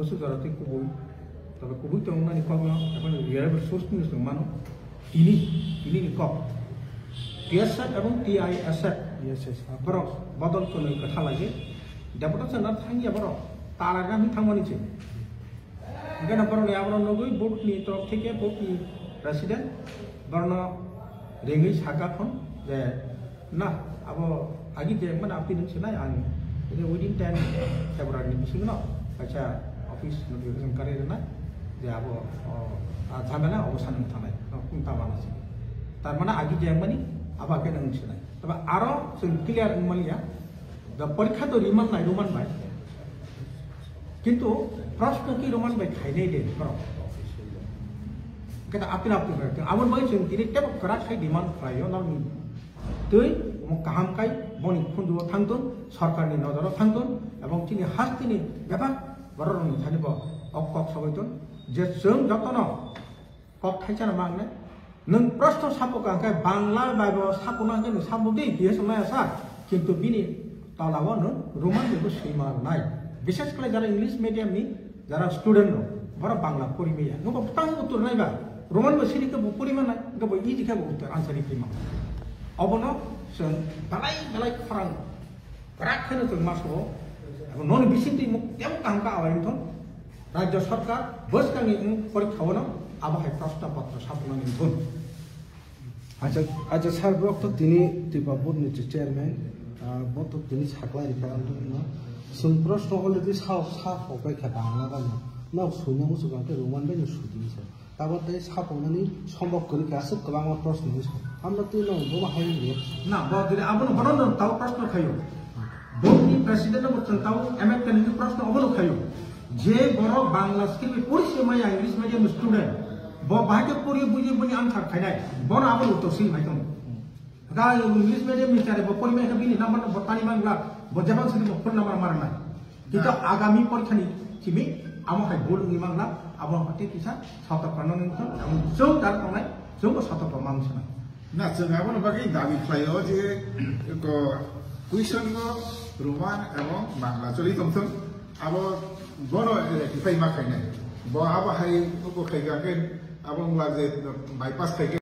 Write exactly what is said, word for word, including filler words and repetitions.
Bosuk jora tei kubui, tabo kubui tongmani kokno, ekhon reliable source ni chwng mano, tini, tini ni kok. T S F ebong T I S F, T S F, borok bodol kwnwi kwtha lai se. Deputation na thangya borok, tala rani thangmani se. Hingke na borok ni abono nugui board ni torok theke board ni president, borno ringwi saka khon je, na, abo agi je mane apni nung sinai ang ini within ten February ni bisingo no kaisa office notification kari rwna je abo, o, a jhamela obosan wng thanai, no, kung ta mano se. Tar mane agi je mani abo khe nung sinai. Taba aro chwng clear wng manya, the porikha to riman nai roman bai. Kintu proshno ki roman bai khainai de borok. Kata apil apil bai. Aboni bagwi chwng tini tebo kwrak khai demand khlaio norokni. Tei omo kaham khai boni khunjuo thangtun, sorkarni nojoro thangtun, ebong chini hasteni bebak bororokni thani bo ok kok sabaitun je chwng jotono kok thaisa na mangne. Nwng proshno sapo ka hwnkhe Bangla bai bo sapo na hwnkhe nwng sapo di, T S F nai asa. Kintu bini tola o nwng Roman bai bo swima nai. Bishes khlai jara English medium ni jara student rok, borok Bangla pori maya. Nwng bo tang uttor nai ba. Roman bai siri khe bo pori ma nai, hwnkhe bo easy khe bo uttor answer ri ma. Obono chwng belai belai khorang kwrak kheno chwng ma sugo. Abo noni bisingtwi muk tebo kaham ka awai wngthon. Rajya Sarkar bwskangni wng porikha o no abo hai proshno potro saphunani wngthon. Acha, acha sir, borok to tini Tripura board ni chairman, ah, bo to tini saklai rikha ang to no. Chwng proshno already sa, sa hopai kha Bangla bai no. No suina muchung khe Roman bai no sudi sa. Tabo tei saphunani sombok kwrwi khe aswk kwbangma proshno wngwi sa. Amno twi no bo hai wngya. Na, bo dini abono bono no tabo proshno khayo. Board ni president no bo chwng tabo M F K ni proshno obono khayo. Je borok Bangla script pori se maya English medium student, bo bahai khe pori buji boni answer khainai, bono abo uttor swi mai tong. Ga English medium ni chare bo pori mai khe bini number no bo tani man glak, bo jebang sini bo phone number mar nai. Kita agami porikha ni simi amo hai bol ni man glak, abo hate kisa sotok kono ni thon, amo chwng dar tongnai, chwng bo sotok ko mang sanai. Na, chwng abono bagwi dabi khlaio je ko question go Roman ebong Bangla choli tongthung, abo bono rectify ma khainai. Bo abo hai uko khai ga khe abo wngla je bypass khai khe